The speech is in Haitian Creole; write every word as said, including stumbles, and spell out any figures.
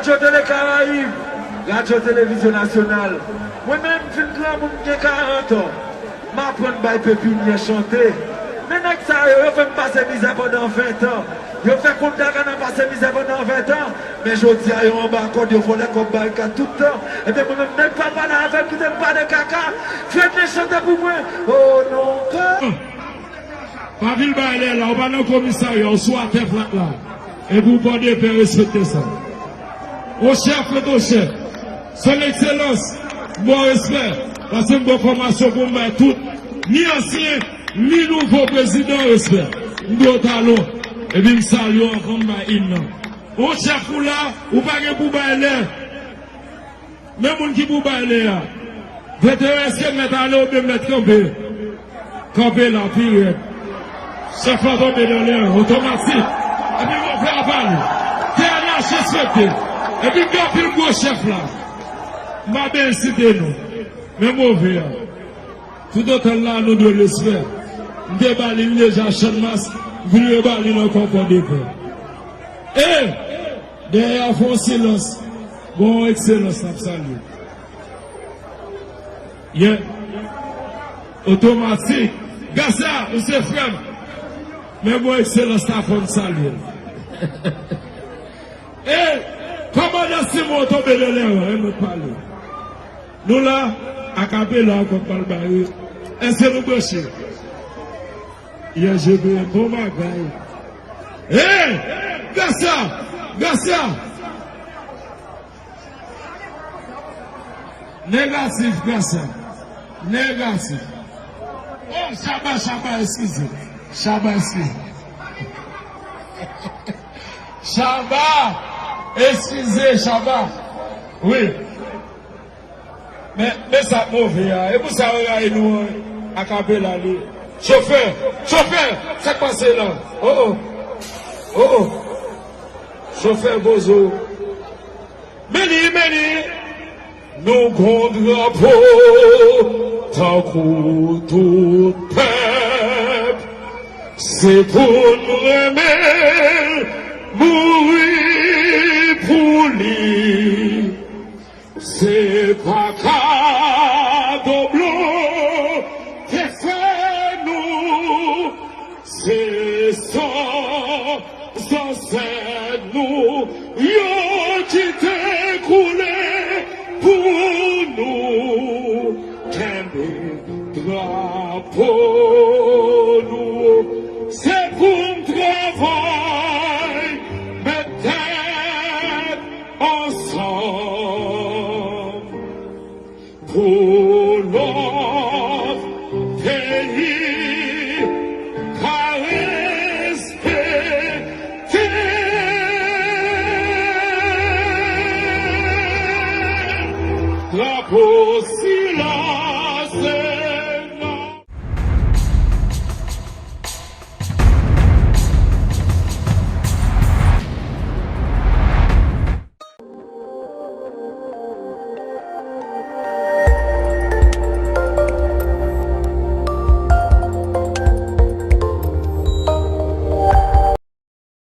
Radyo Tele Karayib, Radyo Televizyon Nasyonal. Mwen menm, m fin granmoun, m gen karant an. M aprann bay pepinyè chante. Men nèg sa yo, yo fè m pase mizè pandan ven tan. Yo fè Kout Dagana pase mizè pandan ven tan. Men jodi a, yo anba kòd, yo vòlè kòb barikad tout tan. Ebyen, mwen menm, nèg pa pale avè m, kite m pale kaka. Fred, chante pou mwen. O non, kè. Pa vin bay lè la, ou pa nan komisarya, ou sou atè flat la. Epi ou Pòdepè, respekte sa. Yon chèf ret yon chèf. Son Ekselans, m ba w respè. Paske m ba w fòmasyon pou m bay tout, ni ansyen, ni nouvo prezidan respè. M dwe w talon. Epi m salye w anvan m bay im nan. Yon chèf ou la, ou pa gen pou bay lè. Men moun ki pou bay lè a. Veteran, èske mèt ale oubyen mèt kanpe? Kanpe la, pi rèd. Chèf la tonbe nan lè, otomatik. Epi move a pale. T N H respekte. Epi gen anpil gwo chèf la. M pa byen site non. Men move a. Toutotan l la, nou dwe respè. M te ba li l deja, Channmas, m vin reba li l ankò, Pòdepè. E! Dèyè a fè yon silans. Bon, Ekselans, n ap salye. Yeah. Otomatik. Gasa, ou se frè m. Men bon, Ekselans, ta fò m salye l. E, kòmandan Simon tonbe nan lè an, e nou pale. Nou la, akapela ankò pral bare. Èske nou branche? Yè, je be, bon bagay. Hey! Gasa! Gasa! Negatif, Gasa. Negatif. Oh, Chaba, Chaba, eskize. Chaba, eskize. Chaba! Eskize, Chaba. Wi. Men, men sa k move a. E pou sa yo rayi nou an, akapela li. Chofè! Chofè! Sa k pase la? Oh, oh. Oh, oh. Chofè bozo. Men li, men li. Nou gon drapo tankou tout pèp. Se pou n renmen l, mouri pou li. Se pa kado blan te fè nou, se san zansèt nou yo ki te koule pou nou. Kenbe drapo nou, se pou n travay, met tèt ansanm pou lòt peyi ka respekte. Drapo sila se